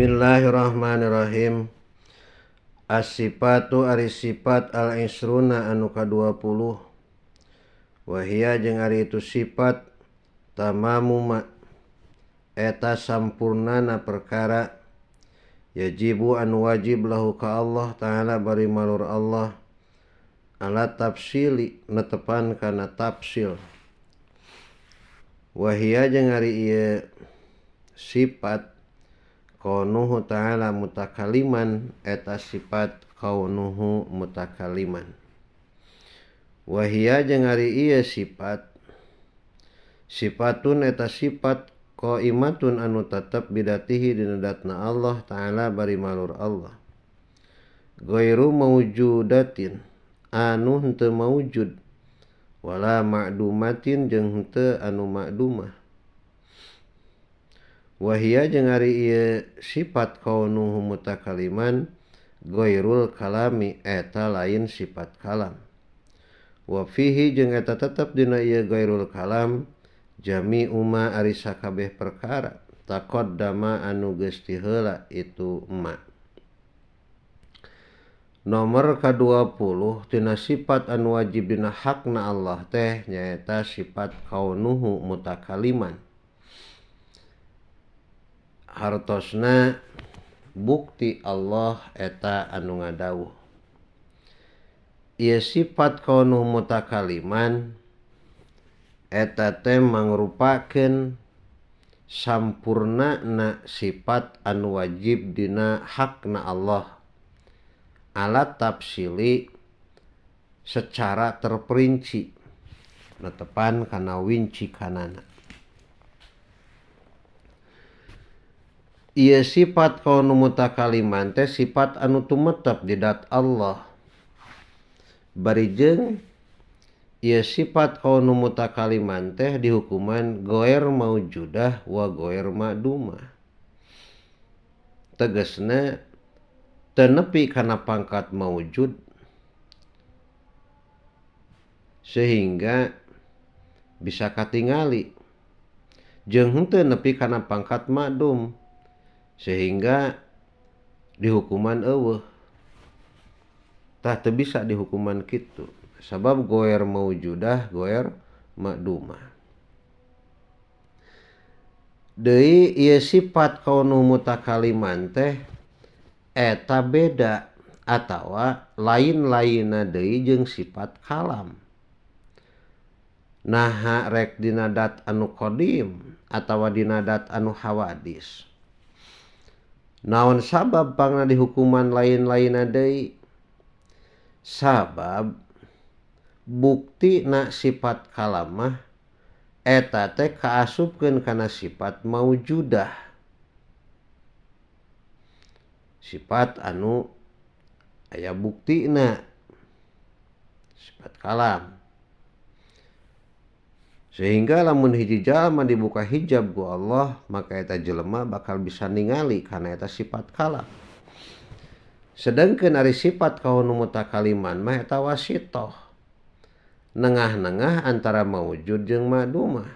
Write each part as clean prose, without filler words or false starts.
Bismillahirrahmanirrahim. As-sifatu ari sifat al-isruna anu ka-20. Wahia jeung ari itu sifat tamamu ma eta sampurnana perkara yajibu anu wajib lahu ka Allah ta'ala bari malur Allah ala tafsili netepan kana tafsil. Wahia jeung ari ieu sifat kaunuhu ta'ala mutakaliman eta sifat kaunuhu mutakaliman. Wahia jeung ari ieu sifat sifatun eta sifat qaimatun anu tetep bidatihi dina datna Allah ta'ala bari malur Allah. Ghairu maujudatin anu henteu maujud wala ma'dumatin jeung henteu anu ma'dumah. Wahia jeung ari ieu sifat kaunuhu mutakaliman ghairul kalami eta lain sifat kalam. Wa fihi jeung eta tetep dina ieu ghairul kalam jami'u ma ari sakabeh perkara taqaddama anu geus tiheula itu ma. Nomor ka-20 tina sifat anu wajib dina hakna Allah teh nyaeta sifat kaunuhu mutakaliman. Hartosna bukti Allah eta anu ngadawuh. Ieu sifat kaunuhu mutakaliman eta teh mangrupakeun sampurnana sifat anu wajib dina hakna Allah ala tafsili secara terperinci netepan kana winci kanana. Ieu sifat kaunu mutakaliman teh sifat anu tumetep di dat Allah. Bari jeung ieu sifat kaunu mutakaliman teh dihukuman ghair maujudah wa ghair ma'dumah. Tegasna teu nepi kana pangkat maujud sehingga bisa katingali, jeung henteu nepi kana pangkat ma'dum sehingga dihukuman eueuh. Tah teu bisa dihukuman kitu sabab ghair maujudah ghair ma'dumah. Deui ieu sifat kaunu mutakaliman teh eta beda atawa lain-lainna deui jeung sifat kalam. Naha rek dina dat anu qadim atawa dina dat anu hawadis. Naon sabab pangna dihukuman lain-lainna deui? Sabab bukti na sifat kalamah eta teh kaasupkeun kana sifat maujudah. Sifat anu aya buktina, sifat kalam. Sehingga lamun hiji jalma dibuka hijab ku Allah, maka eta jelema bakal bisa ningali kana eta sifat kalam. Sedangkeun ari sifat kaunu mutakaliman mah eta wasitoh, nengah-nengah antara maujud jeung ma'dumah.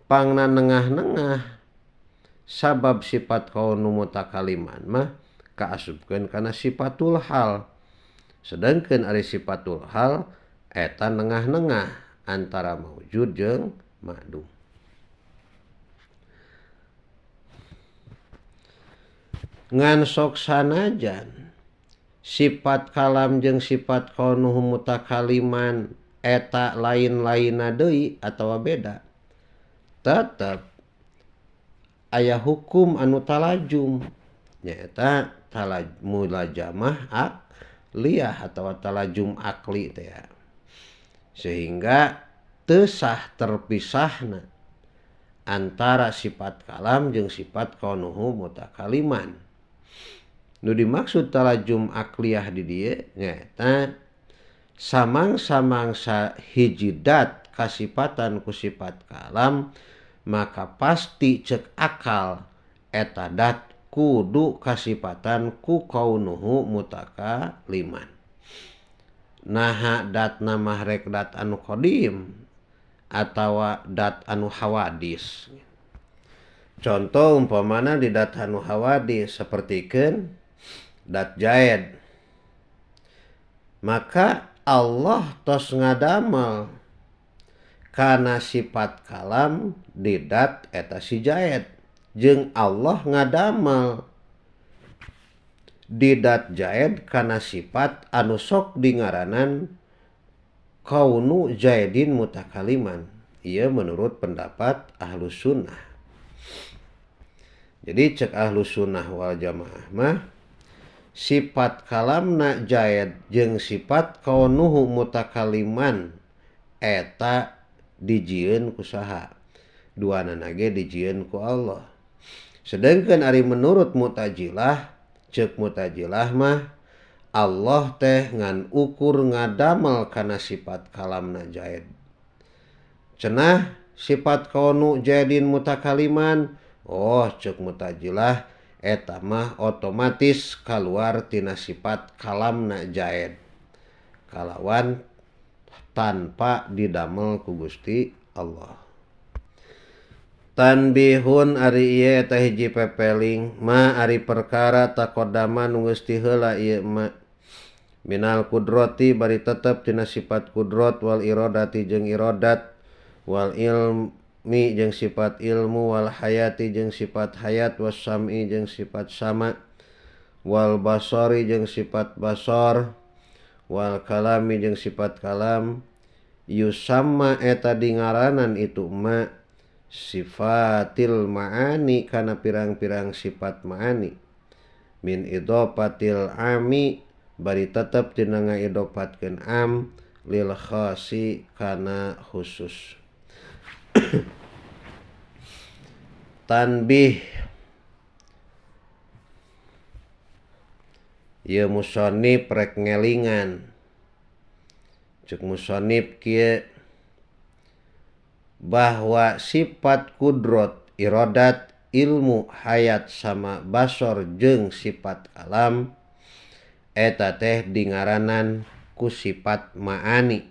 Pangna nengah-nengah sabab sifat kaunu mutakaliman mah kaasupkeun kana sifatul hal. Sedangkeun ari sifatul hal eta nengah-nengah antara maujud jeung ma'dum. Ngan sok sanajan sifat kalam jeung sifat kaunuhu mutakaliman eta lain-lainna deui atawa beda, tetep aya hukum anu talajum nyaeta mulajamah akliyah atawa talajum akli teh, sehingga teu sah terpisahna antara sifat kalam jeung sifat kaunuhu mutakaliman. Nu dimaksud talajum akliyah di dieu nyaeta samang-samangsa hiji dat kasipatan ku sifat kalam, maka pasti cek akal eta dat kudu kasipatan ku kaunuhu mutakaliman. Naha datna mah rek dat anu qadim atawa dat anu hawadis. Contoh umpamana di dat anu hawadis sapertikeun dat Zaid, maka Allah tos ngadamel kana sifat kalam di dat eta si Zaid, jeung Allah ngadamel di dat Zaid kana sifat anu sok dingaranan kaunu Zaidin mutakaliman. Ieu menurut pendapat Ahlus Sunnah. Jadi cek Ahlus Sunnah wal Jamaah mah sifat kalamna Zaid jeung sifat kaunuhu mutakaliman eta dijieun ku saha? Duanana ge dijieun ku Allah. Sedangkan ari menurut Mu'tazilah, cek Mu'tazilah mah Allah teh ngan ukur ngadamel kana sifat kalamna Zaid. Cenah sifat kaunu Zaidin mutakaliman, oh cek Mu'tazilah eta mah otomatis kaluar tina sifat kalamna Zaid kalawan tanpa didamel ku Gusti Allah. Tanbihun ari ieu eta hiji pepeling ma ari perkara taqaddama nu geus tiheula ieu ma minal kudrati bari tetep tina sifat kudrat wal iradati jeung iradat wal ilmi jeung sifat ilmu wal hayati jeung sifat hayat was sam'i jeung sifat sama wal basari jeung sifat basar wal kalami jeung sifat kalam yusamma eta dingaranan itu ma sifatil ma'ani kana pirang-pirang sifat ma'ani min idofatil ami bari tetep tina ngaidofatkeun am lil khasi kana khusus. Tanbih ieu musonib rek ngelingan. Cek musonib kieu bahwa sifat kudrat, iradat, ilmu, hayat sama basor jeung sifat alam eta teh dingaranan ku sifat ma'ani.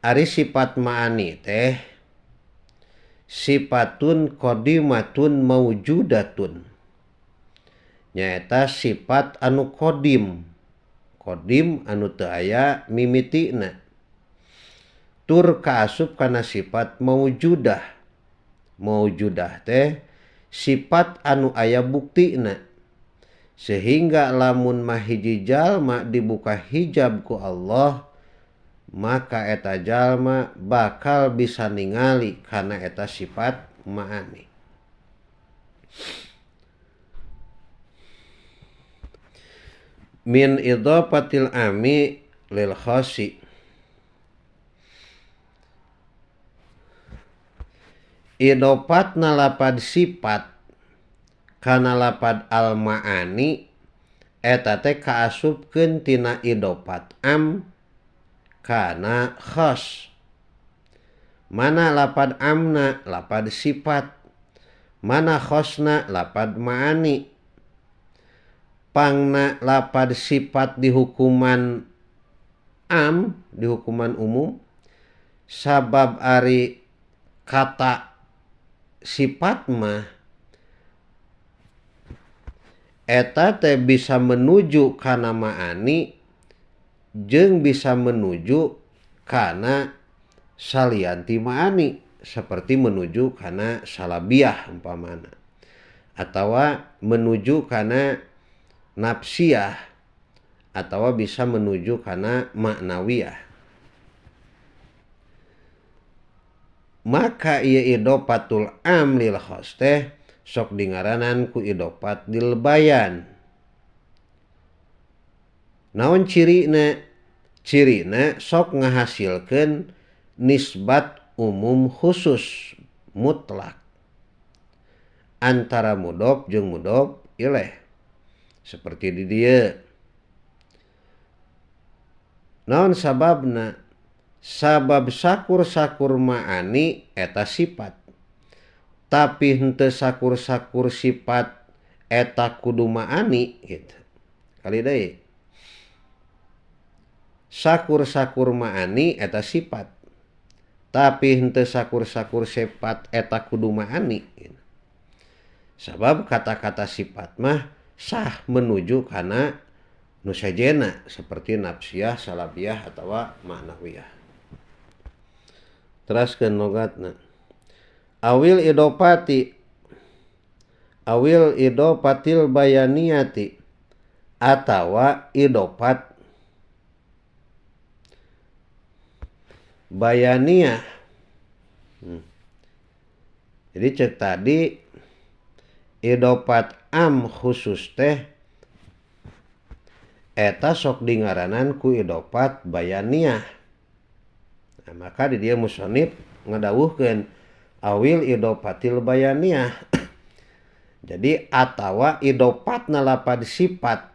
Ari sifat ma'ani teh sifatun qadimatun maujudatun, nyaeta sifat anu qadim, qadim anu teu aya mimitina, tur kaasup kana sifat maujudah. Maujudah teh sifat anu aya buktina, sehingga lamun mah hiji jalma dibuka hijab ku Allah, maka eta jalma bakal bisa ningali kana eta sifat ma'ani. Min idafatil ami lil khasi, idofatna lapad sifat kana lapad al ma'ani eta teh kaasupkeun tina idofat am kana khas. Mana lapad amna lapad sifat, mana khasna lapad ma'ani. Pangna lapad sifat dihukuman am, dihukuman umum, sabab ari kata sifat mah eta teh bisa menuju kana ma'ani jeung bisa menuju kana salianti ma'ani, seperti menuju kana salabiah umpamana, atawa menuju kana nafsiyah, atawa bisa menuju kana maknawiyah. Maka ieu idofatul am lil khas teh sok dingaranan ku idofat lil bayan. Naon cirina? Cirina sok ngahasilkeun nisbat umum khusus mutlak antara mudhof jeung mudhof ilaih, seperti di dieu. Naon sababna? Sabab sakur-sakur ma'ani eta sifat, tapi henteu sakur-sakur sifat eta kudu ma'ani gitu. Kali deui, sakur-sakur ma'ani eta sifat, Tapi henteu sakur-sakur sifat eta kudu ma'ani. Sabab kata-kata sifat mah sah menuju kana nu sejenna seperti nafsiyah, salabiyah atawa ma'nawiyah. Teraskeun logatna. Awil idopati awil idopatil bayaniyati atawa idopat bayaniyah. Jadi cek tadi idopat am khusus teh eta sok dingaranan ku idopat bayaniyah. Nah, maka di dia musonib ngadawuhkeun awil idopatil bayaniyah. Jadi atawa idopatna lapad sifat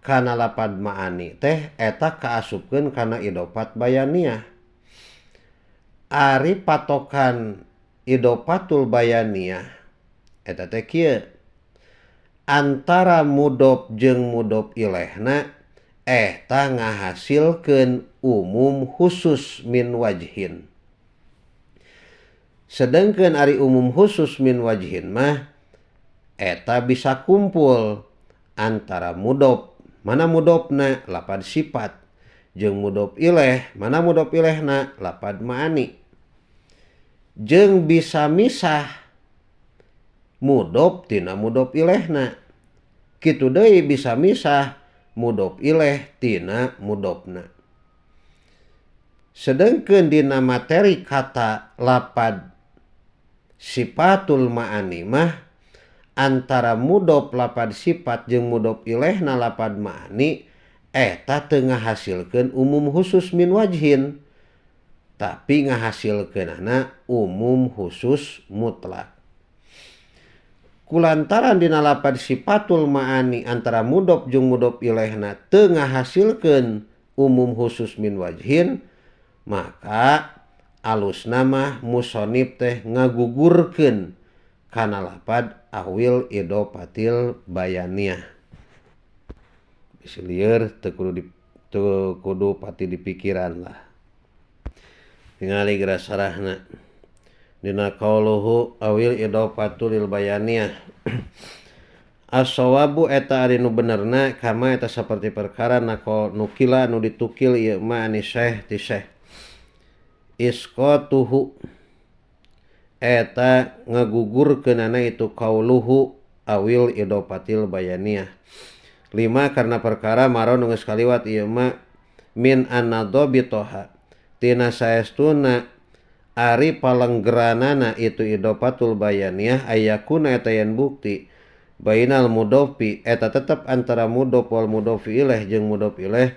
kana lapad ma'ani teh eta kaasupkeun kana idopat bayaniyah. Ari patokan idopatul bayaniyah eta teh kieu, antara mudof jeung mudof ilaihna eta ngahasilkeun umum khusus min wajhin. Sedangkeun ari umum khusus min wajhin mah eta bisa kumpul antara mudof, mana mudofna lapad sifat, jeung mudof ilaih, mana mudof ilaihna lapad ma'ani. Jeung bisa misah mudof tina mudof ilaihna. Kitu deui bisa misah mudof ilaih tina mudofna. Sedangkeun dina materi kata lapad sifatul ma'ani mah antara mudof lapad sifat jeung mudof ilaihna lapad ma'ani eta teu ngahasilkeun umum khusus min wajhin, tapi ngahasilkeunana umum khusus mutlak. Kulantaran dina lapad sifatul ma'ani antara mudof jeung mudof ilaihna teu ngahasilkeun umum khusus min wajhin, maka alusna mah musonib teh ngagugurkeun kana lapad awil idopatil bayaniyah. Bisi lieur teu kudu pati dipikiran lah. Tingali geura sarahna. Dina qauluhu awil idofatul bayaniyah. As-sawabu eta ari nu benerna kama eta saperti perkara naqal nukila nu ditukil ieu ma ani syekh ti syekh. Isqatuhu eta ngagugurkeunana itu qauluhu awil idofatil bayaniyah. Lima karena perkara maron nu geus kaliwat ieu ma min anadhabitoha tina saestuna ari palenggeranana itu idofatul bayaniyah ayakuna eta yen bukti bainal mudofi eta tetep antara mudof wal mudofi ilaih jeung mudof ilaih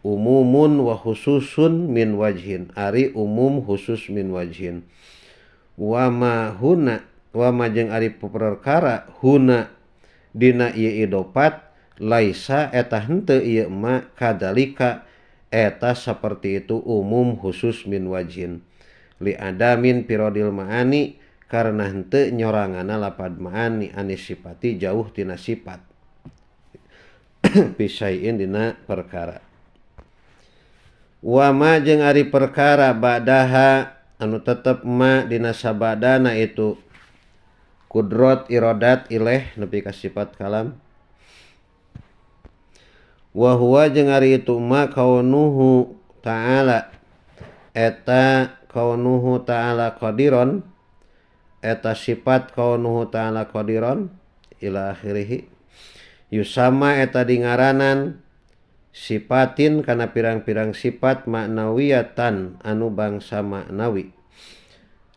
umumun wa khususun min wajhin, ari umum khusus min wajhin. Wa ma huna wa ma jeung ari perkara huna dina ieu idofat laisa eta henteu ieu ma kadalika eta saperti itu umum khusus min wajhin. Li adamin pirodil ma'ani karena henteu nyorangana lapad ma'ani anis sifati jauh tina sifat pisaiin dina perkara. Wa ma jeung ari perkara ba'daha anu tetep ma dina sabadana itu kudrot irodat ilaih nepi ka sifat kalam. Wa huwa jeung ari itu ma kaunuhu ta'ala eta kaunuhu ta'ala qadiron eta sifat kaunuhu ta'ala qadiron ila akhirih. Yusama eta dingaranan sifatin kana pirang-pirang sifat maknawiyatan anu bangsa maknawi.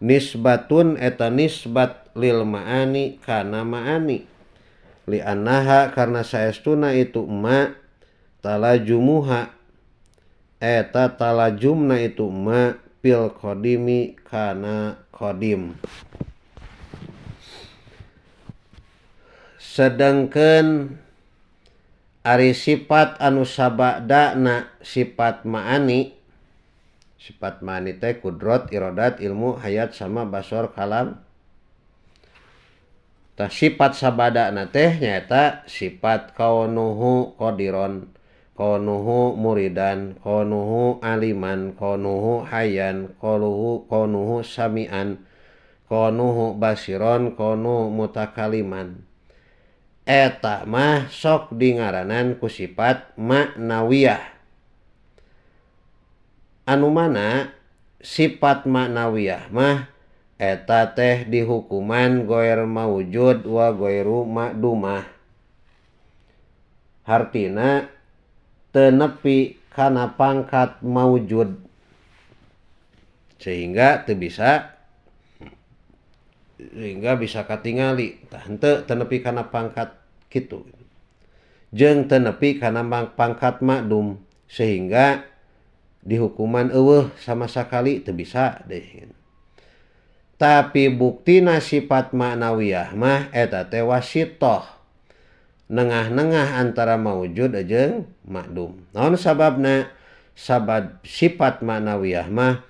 Nisbatun eta nisbat lil ma'ani kana ma'ani li annaha karena saestuna itu ma talajumuha eta talajumna itu ma fil qadimi kana qadim. Sedangkan ari sifat anu sabadana sifat ma'ani, sifat ma'ani teh kudrat, irodat, ilmu, hayat, sama basor, kalam. Tah sifat sabadana teh nyaeta sifat kaunuhu qadiron, kaunuhu muridan, kaunuhu aliman, kaunuhu hayyan, kaunuhu samian, kaunuhu basiron, kaunuhu mutakaliman. Eta mah sok dingaranan ku sifat maknawiyah. Anu mana sifat maknawiyah mah eta teh dihukuman goir maujud wa goiru makdumah. Hartina teu nepi kana pangkat maujud sehingga teu bisa, sehingga bisa katingali tah henteu teu nepi kana pangkat kitu jeung teu nepi kana pangkat makdum sehingga dihukuman eueuh sama sakali teu bisa deh. Tapi buktina sifat maknawiyah mah eta teh wasitoh, nengah-nengah antara maujud jeung makdum. Naon sababna? Sabab sifat maknawiyah mah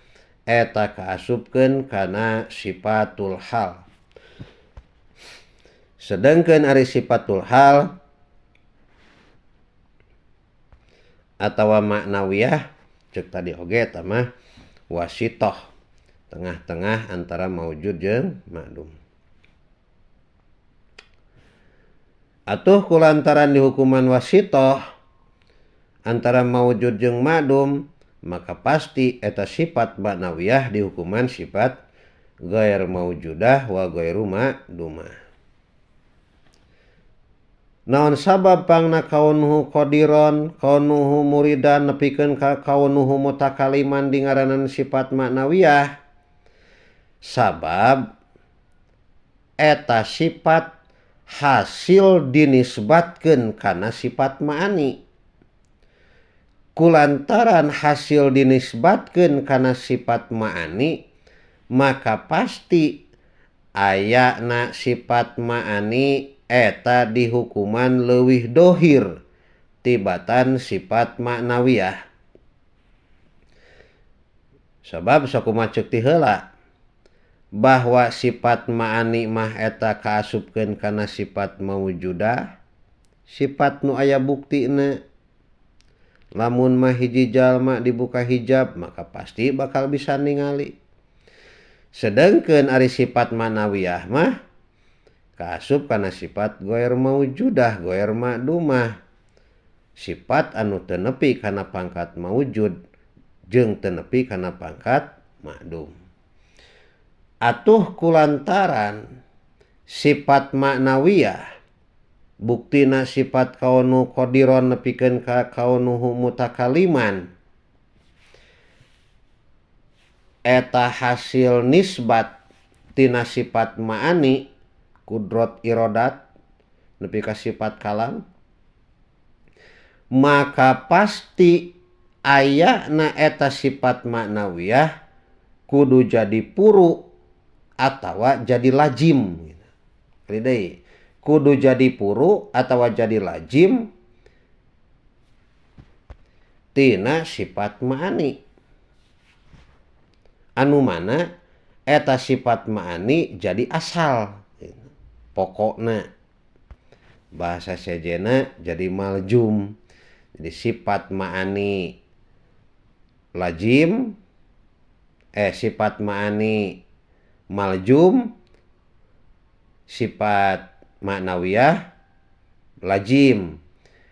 eta kaasupkeun kana sifatul hal. Sedangkan ari sifatul hal atawa maknawiyah cek tadi oge eta mah wasitoh, tengah-tengah antara maujud jeung makdum. Atuh kulantaran dihukuman wasitoh antara maujud jeung makdum, maka pasti eta sifat maknawiyah dihukuman sifat ghair maujudah wa ghairu makdumah. Naon sabab pangna kaunuhu qadiron, kaunuhu muridan nepikeun ka kaunuhu mutakaliman dingaranan sifat maknawiyah? Sabab eta sifat hasil dinisbatkeun kana sifat ma'ani. Kulantaran hasil dinisbatkeun kana sifat ma'ani, maka pasti ayana sifat ma'ani eta dihukuman leuwih dohir tibatan sifat maknawiyah. Sabab sakumaha ceuk ti heula bahwa sifat ma'ani mah eta kaasupkeun kana sifat maujudah, sifat nu aya buktina. Lamun mah hiji jalma dibuka hijab maka pasti bakal bisa ningali. Sedangkeun ari sifat maknawiyah mah kaasup kana sifat ghair maujudah, ghair makdumah. Sifat anu teu nepi kana pangkat maujud jeung teu nepi kana pangkat makdum. Atuh kulantaran sifat maknawiyah buktina sifat kaunu qadiron nepikeun ka kaunuhu mutakaliman eta hasil nisbat tina sifat ma'ani kudrot irodat nepi ka sifat kalam, maka pasti ayana eta sifat maknawiyah kudu jadi puru atawa jadi lajim. Deui kudu jadi puru atawa jadi lajim tina sifat ma'ani. Anu mana eta sifat ma'ani jadi asal pokokna, bahasa sejena jadi maljum. Jadi sifat ma'ani lajim, sifat ma'ani maljum, sifat maknawiyah lajim,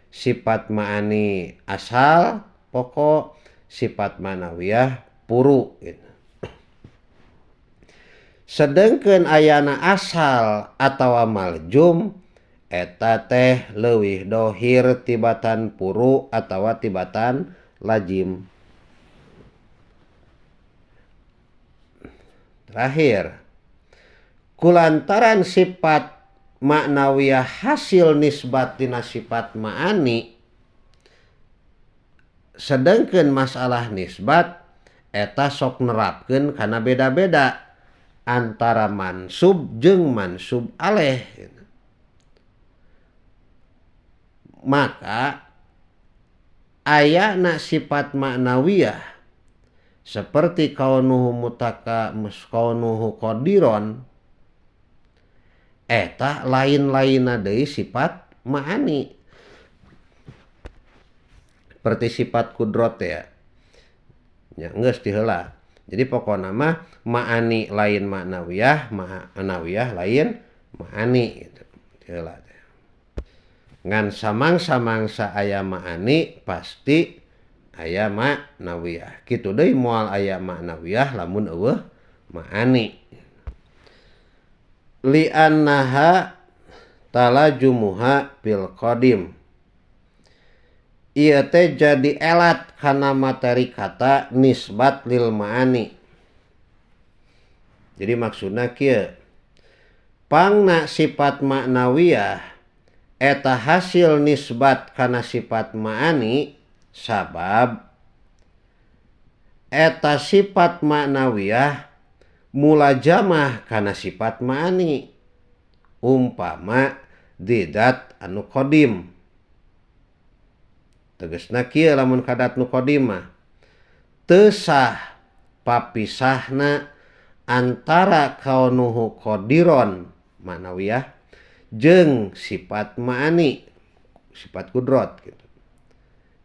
sifat ma'ani asal pokok, sifat maknawiyah puru gitu. Sedangkan ayana asal atawa maljum eta teh leuwih dohir tibatan puru atawa tibatan lajim. Terakhir, kulantaran sifat maknawiyah hasil nisbat tina sifat ma'ani, sedangkan masalah nisbat eta sok nerapkeun kana beda-beda antara mansub jeung mansub aleh. Maka ayana sifat maknawiyah seperti kaunuhu mutaka kaunuhu qadiron eta lain-lainna deui sifat ma'ani. Seperti sifat kudrot ya. Nya geus ti heula. Jadi pokona mah ma'ani lain maknawiyah, ma'nawiyah lain ma'ani gitu. Ti heula teh. Ngan samang-samangsa aya ma'ani pasti aya maknawiyah. Kitu deui moal aya maknawiyah lamun eueuh ma'ani. Li'annaha talajumuha fil qadim. Ieu teh jadi elat kana materi kata nisbat lil ma'ani. Jadi maksudna kieu. Pangna sifat maknawiyah eta hasil nisbat kana sifat ma'ani sabab eta sifat maknawiyah mulajamah kana sifat ma'ani. Umpama didat anu qadim. Tegasna kieu lamun kadat nu qadim mah teu sah papisahna antara kaunuhu qadiron maknawiyah jeung sifat ma'ani, sifat kudrot gitu.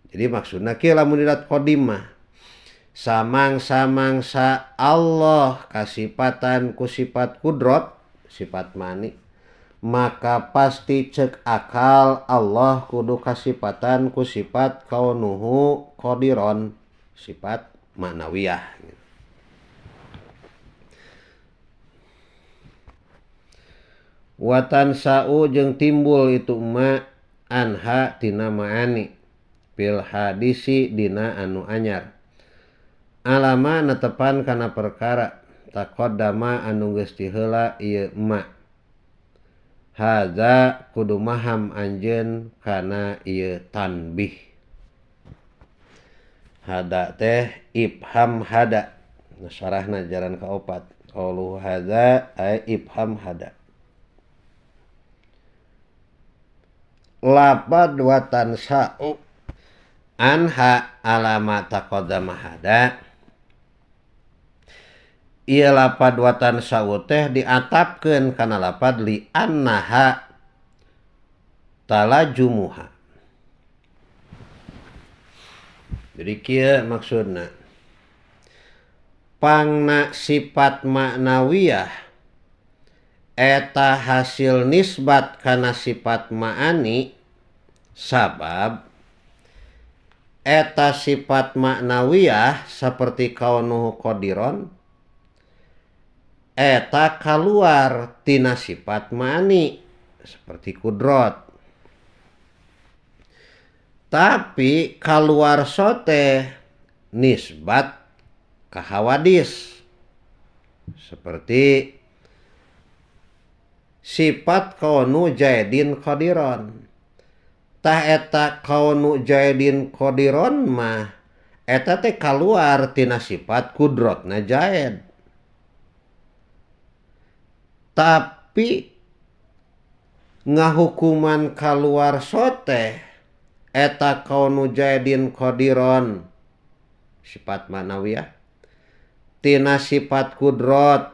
Jadi maksudna kieu lamun didat qadim mah samang-samangsa Allah kasipatan ku sifat kudrot, sifat ma'ani, maka pasti cek akal Allah kudu kasipatan ku sifat kaunuhu qadiron, sifat maknawiyah. Watan sa'u jeung timbul itu ma anha tina ma'ani fil hadisi dina anu anyar. Alama netepan kana perkara taqaddama anu geus tiheula ieu ma. Hadza kudu maham anjeun kana ieu tanbih. Hada teh ibham hada. Syarahna jaran kaopat. Qaulu hadza ay ibham hada. Lapad watan sa'u anha alama taqaddama hada. Ieu lapad watan sa'u teh diatapkeun kana lapad li annaha talajumuha. Jadi kieu maksudna. Pangna sifat maknawiyah eta hasil nisbat kana sifat ma'ani sabab eta sifat maknawiyah seperti kaunuhu qadiron eta kaluar tina sifat ma'ani seperti kudrot. Tapi kaluar sote nisbat ka hawadis seperti sifat kaunu jaidin qadiron. Tah eta kaunu jaidin qadiron mah eta teh kaluar tina sifat kudrotna jaid. Tapi ngahukuman kaluar sote eta kaunu jaidin qadiron sifat maknawiyah tina sifat kudrot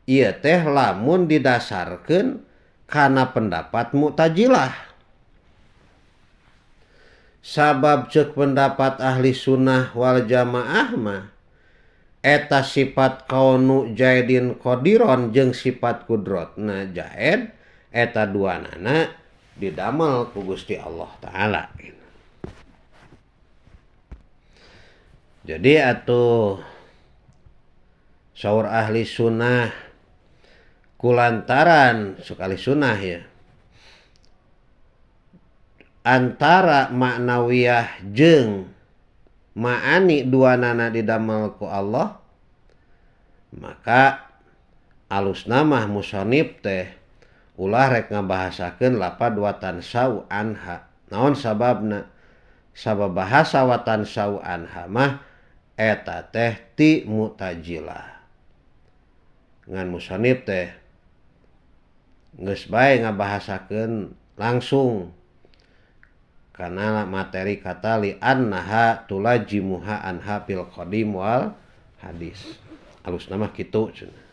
ieu teh lamun didasarkeun kana pendapat Mu'tazilah. Sabab ceuk pendapat ahli sunnah wal jamaah mah eta sifat kaunu jaidin qadiron jeung sifat kudrotna jaid eta duanana didamel ku Gusti Allah Ta'ala. Jadi atuh saur ahli sunnah kulantaran sok ahli sunnah ya antara maknawiyah jeung ma'ani duanana didamel ku Allah, maka alusna mah musonib teh ulah rek ngabahasakeun lapad watan sau anha. Naon sababna? Sabab bahasa watan sau anha mah eta teh ti Mu'tazilah. Ngan musonib teh geus bae ngabahasakeun langsung karena materi kata li annaha tulajimuha anha fil qadim wal hadis. Alusna mah kitu cenah.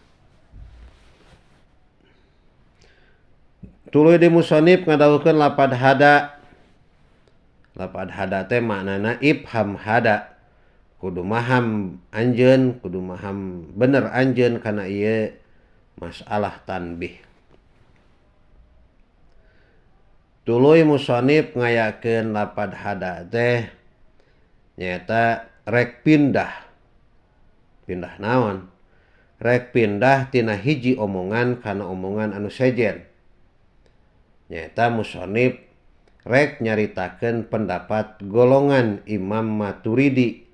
Tuluy di musonib ngadawuhkeun lapad hada Lapad hada teh maknana ibham hada, kudu maham anjeun, kudu maham bener anjeun kana ieu masalah tanbih. Tuluy musonib ngayakeun lapad hada teh nyaeta rek pindah. Pindah naon? Rek pindah tina hiji omongan kana omongan anu sejen. Nyaeta musonib rek nyaritakeun pendapat golongan Imam Maturidi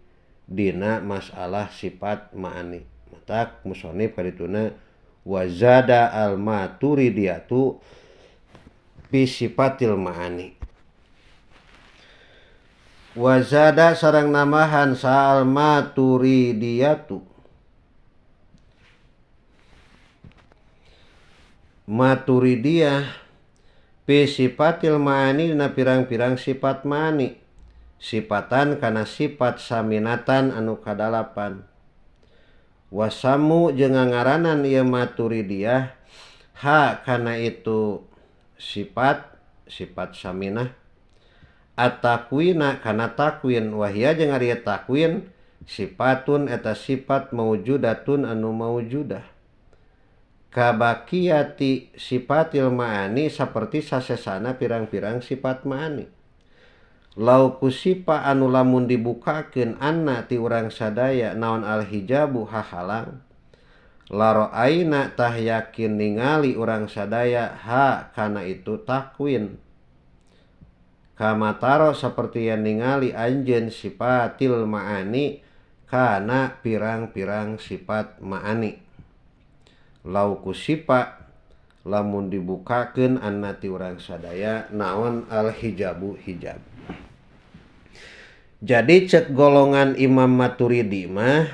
dina masalah sifat ma'ani. Matak musonib kadituna wazada al maturidiyatu fi sifatil ma'ani. Wazada sareng nambahan sal maturidiyatu. Maturidiyah fi sifatil ma'ani dina pirang-pirang sifat ma'ani. Sifatan kana sifat saminatan anu kadalapan. Wasamu jeung ngaranan ieu maturidiyah ha kana itu sifat sifat saminah at-takwina kana takwin wahia jeung ari takwin sifatun eta sifat maujudatun anu maujudah. Kabakiyati sifatil ma'ani saperti sasesana pirang-pirang sifat ma'ani. Lau kusipa anu lamun dibukakeun anna ti urang sadaya naon al hijabu hahalang laroaina tah yakin ningali urang sadaya ha kana itu takwin. Kamataro saperti yang ningali anjeun sifatil ma'ani kana pirang-pirang sifat ma'ani. Lau kusipa lamun dibukakeun anna ti urang sadaya naon al hijabu hijab. Jadi cek golongan Imam Maturidi mah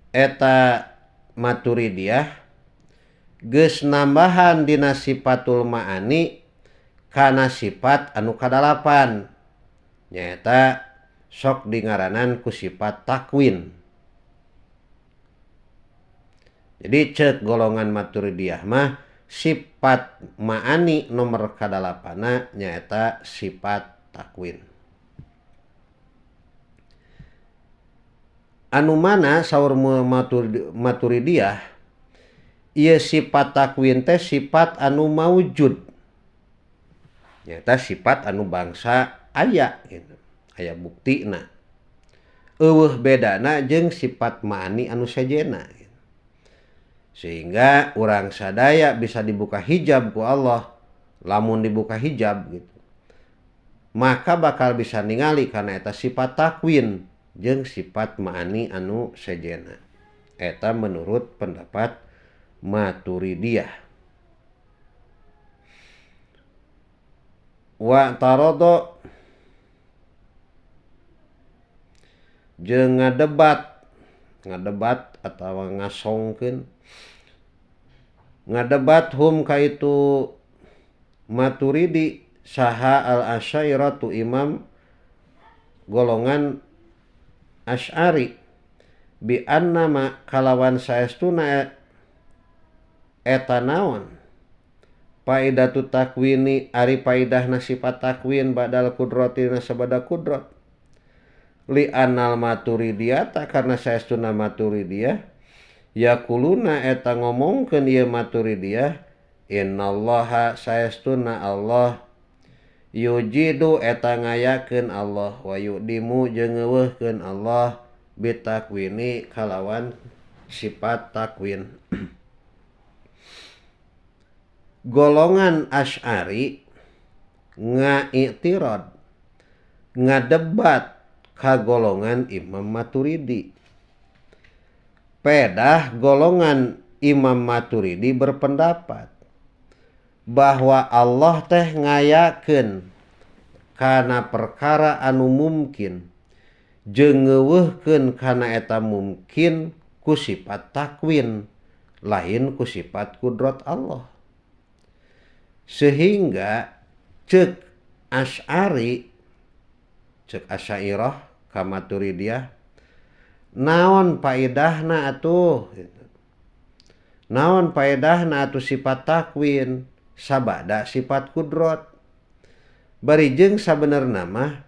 eta Maturidiyah geus nambahan dina sifatul ma'ani kana sifat anu kadalapan nyaeta sok dingaranan ku sifat takwin. Jadi cek golongan Maturidiyah mah sifat ma'ani nomor kadalapana nyaeta sifat takwin. Anu mana saur Maturidiyah ieu sifat takwin teh sifat anu maujud. Nyaeta sifat anu bangsa aya gitu. Aya buktina. Eueuh bedana jeung sifat ma'ani anu sejena gitu. Sehingga urang sadaya bisa dibuka hijab ku Allah. Lamun dibuka hijab gitu, maka bakal bisa ningali kana eta sifat takwin jeung sifat ma'ani anu sejena. Eta menurut pendapat Maturidiyah. Wa tarodo jeung ngadebat atawa ngasongkeun ngadebat hum ka itu Maturidi saha al-asyairatu imam golongan Asy'ari bi annama kalawan saestuna eta naon paidatu takwini ari paidahna sifat takwin badal kudratina sabada kudrat li annal maturidiyata karena saestuna maturidiyah yaquluna eta ngomongkeun ieu maturidiyah innallaha saestuna Allah yujidu eta ngayakeun Allah wa yudimu jeung ngeuweuhkeun Allah bitakwini kalawan sifat takwin. Golongan Asy'ari ngaitirad ngadebat ka golongan Imam Maturidi. Pedah golongan Imam Maturidi berpendapat bahwa Allah teh ngayakeun kana perkara anu mungkin jeung ngeuweuhkeun kana eta mungkin ku sifat takwin lain ku sifat kudrat Allah. Sehingga cek Asy'ari cek Asyairah ka Maturidiyah naon paedahna atuh gitu. Naon paedahna atuh sifat takwin sabada sifat kudrat. Bari jeung sabenerna mah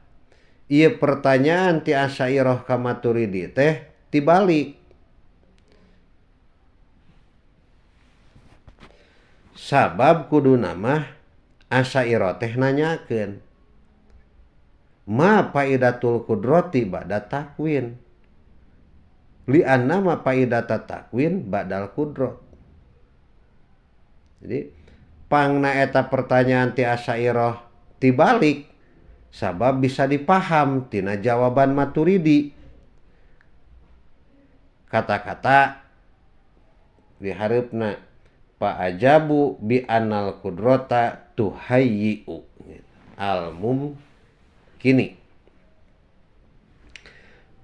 ieu pertanyaan ti Asy'ariyah ka Maturidi teh tibalik. Sabab kuduna mah Asy'ariyah teh nanyakeun ma faidatul qudrati ba'da takwin li anna ma faidata takwin ba'dal qudrat. Jadi pangna eta pertanyaan ti Asy'ariyah tibalik sabab bisa dipaham tina jawaban Maturidi. Kata-kata dihareupna fa ajabu bi annal qudrata tuhayyi'u al mumkini.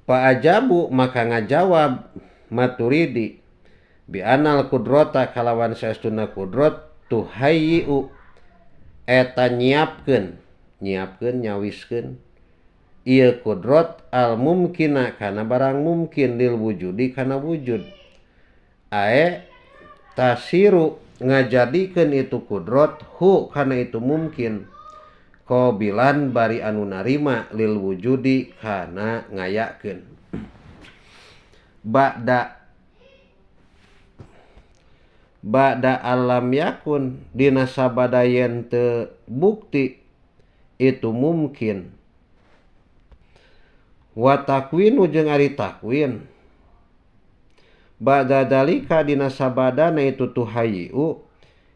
Fa ajabu maka ngajawab Maturidi bi annal qudrata kalawan saestuna qudrat tuhayyi'u eta nyiapkeun nyawiskeun ieu qudrat al mumkina kana barang mungkin lil wujudi kana wujud ae tasiru ngajadikeun itu qudrat hu kana itu mungkin qabilan bari anu narima lil wujudi kana ngayakeun ba'da alam yakun dina sabada yen teu bukti itu mungkin wa takwinu jeung ari takwin ba'da dalika dina sabadana itu tuhayyu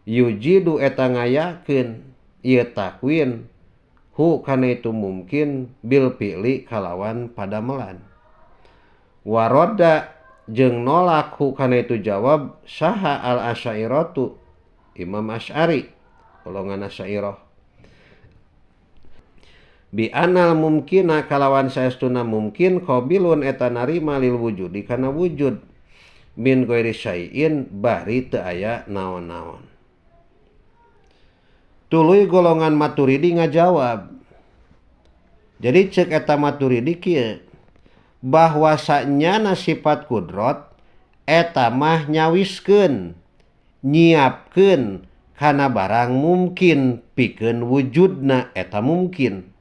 yujidu eta ngayakeun ieu takwin hu kana itu mungkin bil fi'li kalawan padamelan waroda jeung nolak hu kana itu jawab saha al asy'ariyatu Imam Asy'ari golongan Asy'ariyah bi anal mumkina kalawan saestuna mungkin qabilun eta narima lil wujudi kana wujud min ghairi syai'in bari teu aya naon-naon. Tuluy golongan Maturidi ngajawab. Jadi cek eta Maturidi kieu bahwa sanyana sifat kudrat eta mah nyawiskeun nyiapkeun kana barang mungkin pikeun wujudna eta mungkin.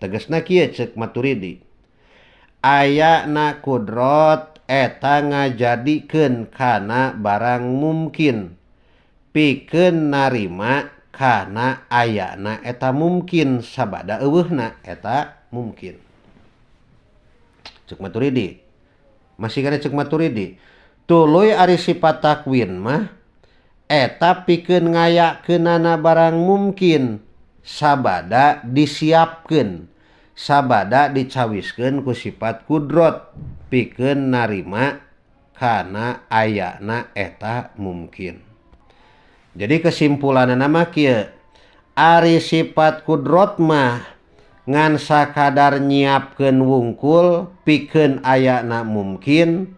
Tegasna kieu cek Maturidi ayana kudrat eta ngajadikeun kana barang mungkin pikeun narima kana ayana eta mungkin sabada eueuhna eta mungkin. Cek Maturidi masih kana cek Maturidi tuluy ari sifat takwin mah eta pikeun ngayakeunana barang mungkin sabada disiapkeun sabada dicawiskeun ku sifat kudrat pikeun narima kana ayana eta mungkin. Jadi kesimpulanna mah kieu ari sifat kudrat mah ngan sakadar nyiapkeun wungkul pikeun ayana mungkin,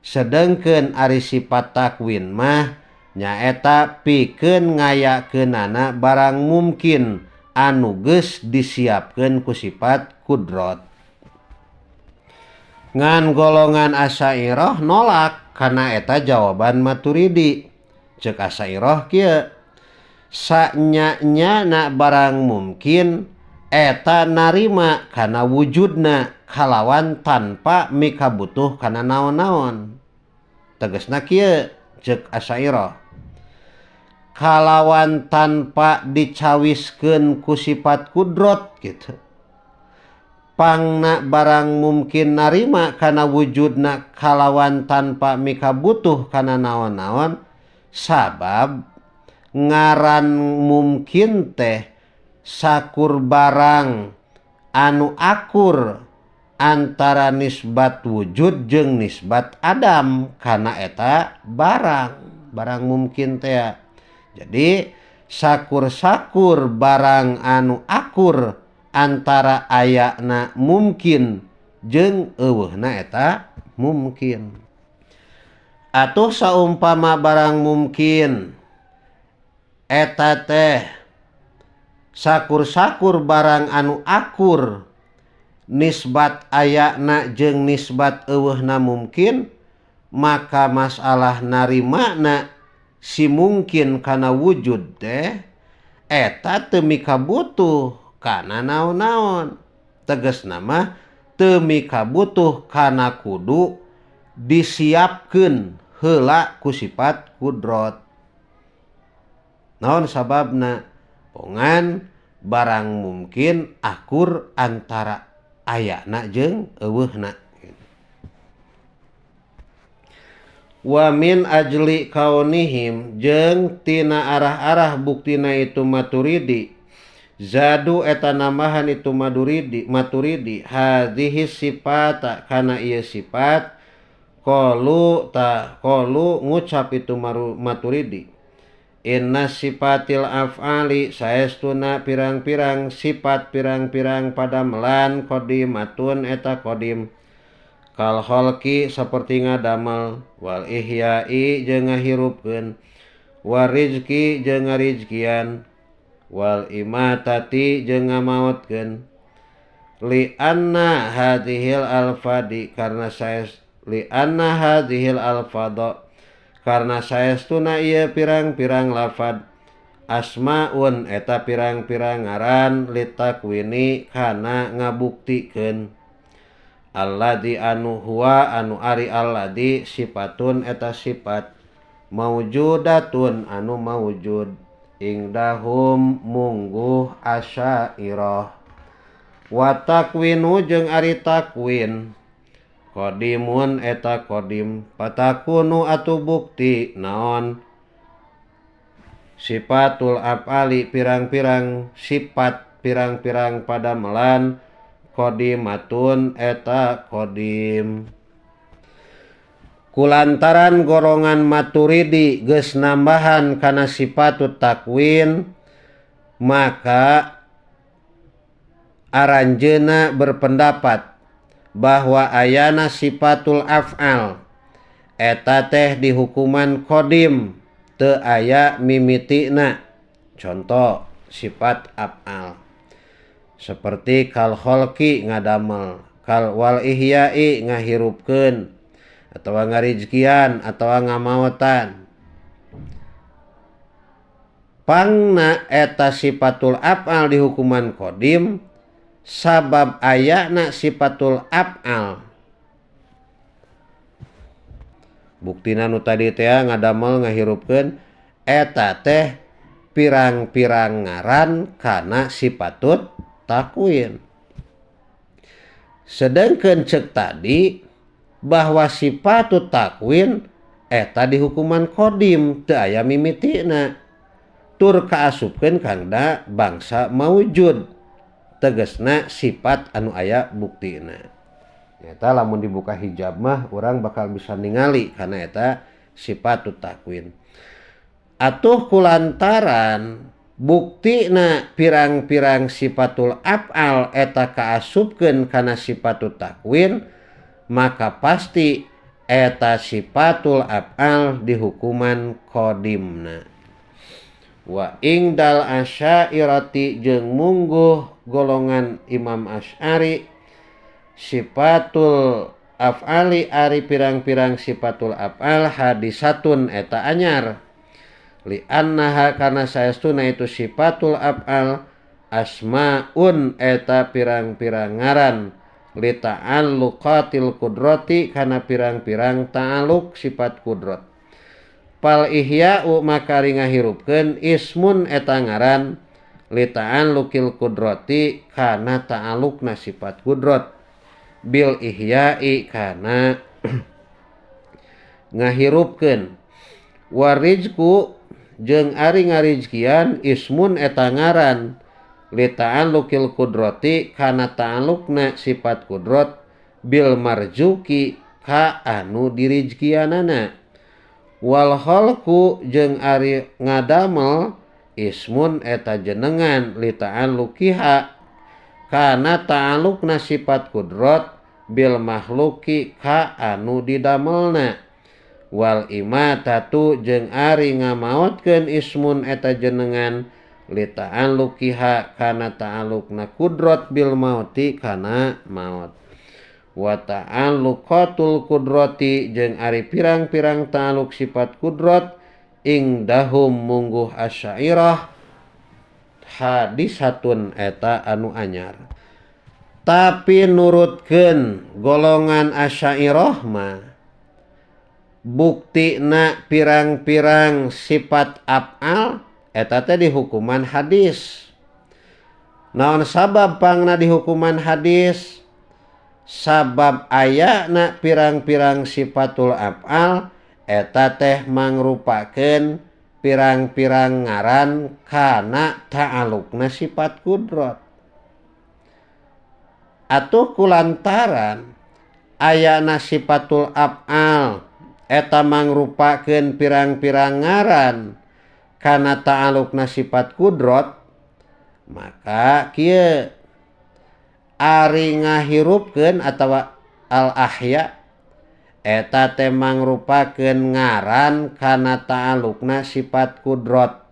sedengkeun ari sifat takwin mah nyaeta pikeun ngayakeunana barang mungkin anu geus disiapkeun ku sifat kudrat. Ngan golongan Asy'ariyah nolak kana eta jawaban Maturidi. Cek Asy'ariyah kieu sanya-nyana barang mungkin eta narima kana wujudna kalawan tanpa mikabutuh kana naon-naon. Tegasna kieu cek Asy'ariyah kalawan tanpa dicawiskeun ku sifat kudrat gitu. Pangna barang mungkin narima kana wujudna kalawan tanpa mikabutuh kana naon-naon sabab ngaran mungkin teh sakur barang anu akur antara nisbat wujud jeung nisbat adam kana eta barang mungkin teh. Jadi sakur-sakur barang anu akur antara ayana mungkin jeung eueuhna eta mungkin. Atuh saumpama barang mungkin eta teh sakur-sakur barang anu akur nisbat ayana jeung nisbat eueuhna mungkin, maka masalah narimana si mungkin kana wujud teh eta teu mikabutuh kana naon-naon. Tegasna mah teu mikabutuh kana kudu disiapkeun heula ku sifat kudrot. Naon sababna? Pongan barang mungkin akur antara ayana jeung eueuhna. Wa min ajli kaunihim jeung tina arah-arah buktina itu Maturidi zadu eta nambahan itu Maturidi hadhihi sifata kana ieu sifat qalu ta qalu ngucap itu Maturidi inna sifatil af'ali saestuna pirang-pirang sifat pirang-pirang padamelan qadimatun eta qadim kal khalqi saperti ngadamel wal ihya'i jeung ngahirupkeun wa rizqi jeung ngarizkian wal imatati jeung ngamaotkeun li anna hadhil alfadi karena saes li anna hadhil alfadha karena saestuna ieu pirang-pirang lafad asmaun eta pirang-pirang ngaran litakwini kana ngabuktikeun alladzi anu huwa anu ari alladzi sifatun eta sifat maujudatun anu maujud ingdahum mungguh asyairah wa takwinu jeung ari takwin qadimun eta qadim patakunu atuh bukti naon sifatul af'ali pirang-pirang sifat pirang-pirang padamelan qadimatun eta qadim. Kulantaran golongan Maturidi geus nambahan kana sifatut takwin maka aranjeuna berpendapat bahwa ayana sifatul af'al eta teh dihukuman qadim teu aya mimitina. Contoh sifat af'al seperti kal khalqi ngadamel, kal wal ihya'i ngahirupkeun atawa ngarizkian atawa ngamaotan. Pangna eta sifatul af'al dihukuman qadim sabab ayana sifatul af'al. Buktina nu tadi teh ngadamel ngahirupkeun eta teh pirang-pirang ngaran kana sifatut takwin. Sedangkan cek tadi bahwa sifatut takwin eta dihukuman qadim teu aya mimitina tur kaasupkeun kana bangsa maujud tegasna sifat anu aya buktina. Eta lamun dibuka hijab mah urang bakal bisa ningali kana eta sifatut takwin. Atuh kulantaran buktina pirang-pirang sifatul af'al eta kaasupkeun kana sifatut takwin maka pasti eta sifatul af'al dihukuman qadimna. Wa ingdal asyairati jeung mungguh golongan Imam Asy'ari sifatul af'ali ari pirang-pirang sifatul af'al hadisatun eta anyar li annaha kana saestuna itu sifatul af'al asmaun eta pirang-pirang ngaran li ta'alluqatil qudrati kana pirang-pirang ta'alluq sifat kudrat. Fal ihya'u maka ngahirupkeun ismun eta ngaran li ta'alluqil qudrati kana ta'alluqna sifat kudrat bil ihya'i kana ngahirupkeun. Warizku jeung ari ngarizkian ismun eta ngaran li ta'alluqil qudrati kana ta'alluqna sifat kudrat bil marzuki ka anu dirizkianana. Wal khalqu jeung ari ngadamel ismun eta jenengan li ta'alluqiha kana ta'alluqna sifat kudrat bil makhluki ka anu didamelna. Wal imatatu jeung ari ngamaotkeun ismun eta jenengan li ta'alluqiha kana ta'alluqna kudrat bil mauti kana maut. Wa ta'alluqatul kudrati jeung ari pirang-pirang ta'alluq sifat kudrat ingdahum mungguh asyairah Hadisatun eta anu anyar. Tapi nurutkeun golongan Asy'ariyah mah buktina pirang-pirang sifat af'al eta teh dihukuman hadis. Naon sabab pangna dihukuman hadis? Sabab ayana pirang-pirang sifatul af'al eta teh mangrupakeun pirang-pirang ngaran kana ta'alukna sifat kudrat. Atuh kulantaran ayana sifatul af'al eta mangrupakeun pirang-pirang ngaran kana ta'alukna sifat kudrat, maka kieu ari ngahirupkeun atawa al-ahya eta teh mangrupakeun ngaran kana ta'alukna sifat kudrat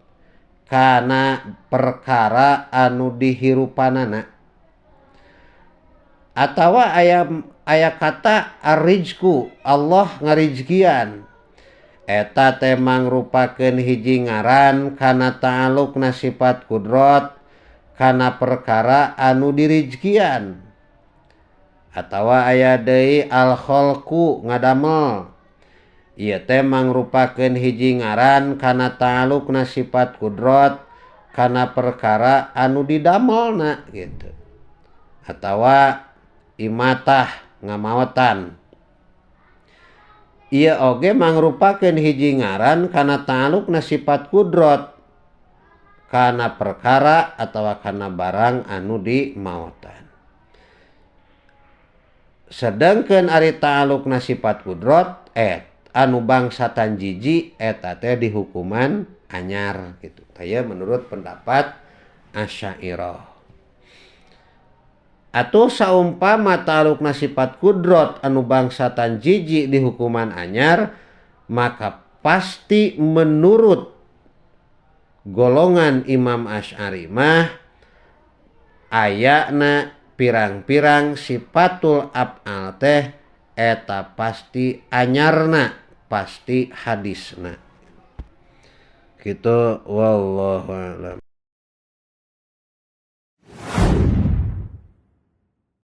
kana perkara anu dihirupanana. Atawa aya kata arrizku, Allah ngarizkian, eta teh mangrupakeun hiji ngaran kana ta'alukna sifat kudrat kana perkara anu dirizkian. Atawa aya deui al-khalqu, ngadamel, ieu teh mangrupakeun hiji ngaran kana ta'alukna sifat kudrat kana perkara anu didamelna gitu. Atawa imatah, ngamaotan, ieu oge mangrupakeun hiji ngaran kana ta'alukna sifat kudrat kana perkara atawa kana barang anu dimaotan. Sedangkan ari ta'alukna sifat kudrat anu bangsa tanjiji eta teh dihukuman anyar gitu. Taya menurut pendapat Asy'ariyah. Atuh saumpama ta'alukna sifat kudrat anu bangsa tanjiji dihukuman anyar, maka pasti menurut golongan Imam Asy'ari mah ayana pirang-pirang sifatul af'al teh eta pasti anyarna, pasti hadisna. Gitu, wallahu a'lam.